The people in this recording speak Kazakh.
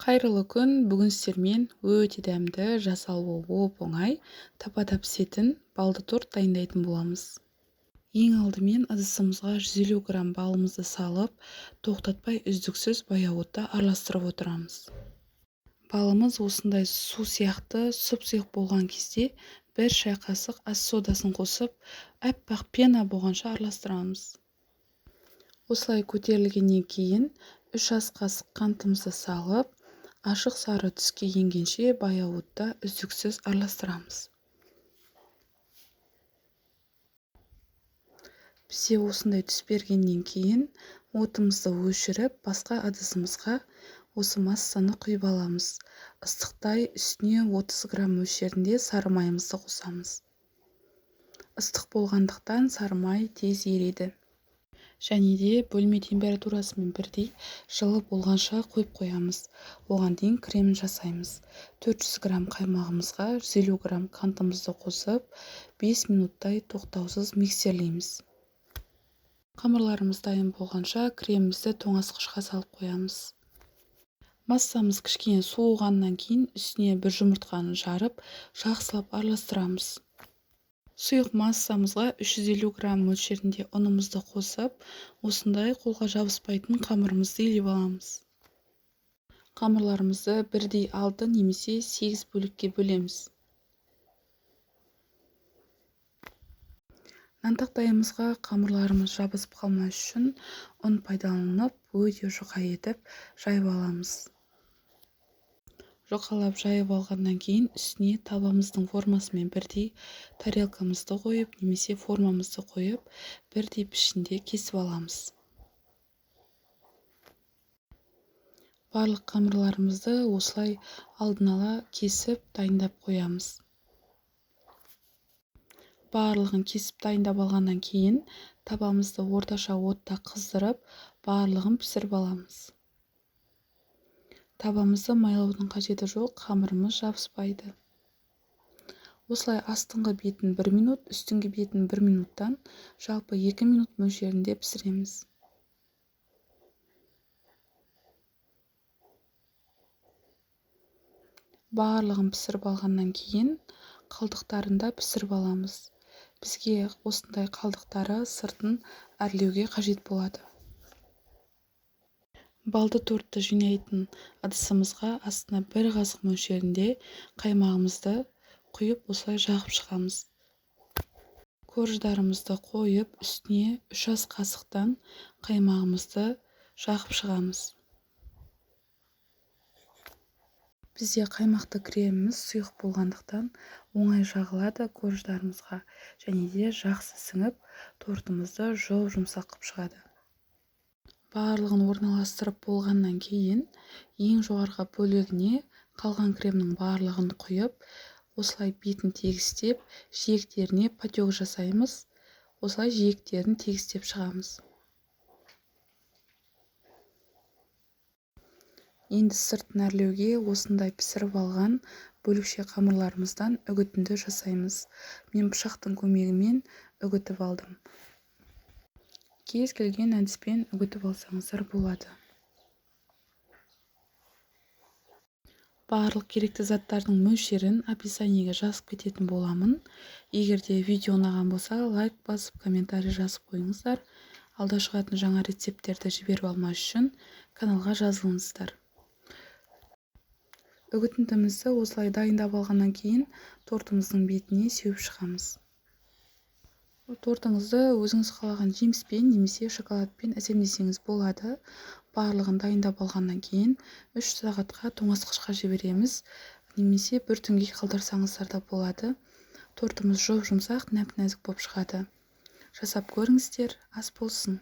Қайырлы күн! Бүгін сіздермен өте дәмді, жасалуы оп-оңай, табада пісетін балды торт дайындайтын боламыз. Ең алдымен ыдысымызға 150 грамм балымызды салып, тоқтатпай үздіксіз баяу отта араластырып отырамыз. Балымыз осындай су сияқты сұп-сұйық болған кезде бір шай қасық ас содасын қосып, аппақ пена болғанша араластырамыз. Осылай көтерілгеннен кейін 3 ас қасық қантымызды салып, ашық сары түске енгенше баяу отта үздіксіз араластырамыз. Бізде осындай түс бергеннен кейін отымызды өшіріп, басқа ыдысымызға осы массаны құйып аламыз. Ыстықтай үстіне 30 грамм мөлшерінде сары майымызды қосамыз. Ыстық болғандықтан сары май тез ериді. Және де бөлме температурасымен бірдей жылы болғанша қойып қоямыз. Оған дейін кремін жасаймыз. 400 грамм қаймағымызға 150 грамм қантымызды қосып, 5 минуттай тоқтаусыз миксерлейміз. Қамырларымыз дайын болғанша кремімізді тоңазытқышқа салып қоямыз. Массамыз кішкене суығаннан кейін үстіне бір жұмыртқаны жарып, жақсылап араластырамыз. Сұйық массамызға 350 грамм мөлшерінде ұнымызды қосып, осындай қолға жабыспайтын қамырымызды илеп аламыз. Қамырларымызды бірдей 6 немесе 8 бөлікке бөлеміз. Нан тақтайымызға қамырларымыз жабысып қалмас үшін ұн пайдаланып, өте жұқа етіп жайып аламыз. Жұқалап жайып алғаннан кейін үстіне табамыздың формасымен бірдей тарелкамызды қойып, немесе формамызды қойып, бірдей пішінде кесіп аламыз. Барлық қамырларымызды осылай алдын ала кесіп дайындап қоямыз. Барлығын кесіп дайындап алғаннан кейін табамызды орташа отта қыздырып, барлығын пісіріп аламыз. Табамызды майлаудың қажеті жоқ, қамырымыз жабыспайды. Осылай астыңғы бетін 1 минут, үстіңгі бетін 1 минуттан, жалпы 2 минут мөлшерінде пісіреміз. Барлығын пісіріп алғаннан кейін қалдықтарын да пісіріп аламыз. Бізге осындай қалдықтары сыртын әрлеуге қажет болады. Балды тортты жинайтын ыдысымызға астына бір қасық мөлшерінде қаймағымызды құйып, осылай жағып шығамыз. Корждарымызды қойып, үстіне 3 ас қасықтан қаймағымызды жағып шығамыз. Бізде қаймақты креміміз сұйық болғандықтан оңай жағылады корждарымызға және де жақсы сіңіп, тортымызды жұп-жұмсақ қылып шығады. Барлығын орналастырып болғаннан кейін ең жоғарғы бөлігіне қалған кремнің барлығын құйып, осылай бетін тегістеп, жиектеріне потек жасаймыз. Осылай жиектерін тегістеп шығамыз. Енді сыртын әрлеуге осындай пісіріп алған бөлікше қамырларымыздан үгітінді жасаймыз. Мен пышақтың көмегімен үгітіп алдым. Кез келген әдіспен үгітіп алсаңыздар болады. Барлық керекті заттардың мөлшерін описаниеге жазып кететін боламын. Егер де видео ұнаған болса, лайк басып, комментарий жазып қойыңыздар. Алда шығатын жаңа рецепттерді жіберіп алмас үшін каналға жазылыңыздар. Үгітіндімізді осылай дайындап алғаннан кейін тортымыздың бетіне сеуіп шығамыз. Тортыңызды өзіңіз қалаған жеміспен немесе шоколадпен әсемдесеңіз болады. Барлығын дайындап алғаннан кейін 3 сағатқа тоңазытқышқа жібереміз, немесе бір түнге қалдырсаңыздар да болады. Тортымыз жұп-жұмсақ, нәп-нәзік болып шығады. Жасап көріңіздер, ас болсын.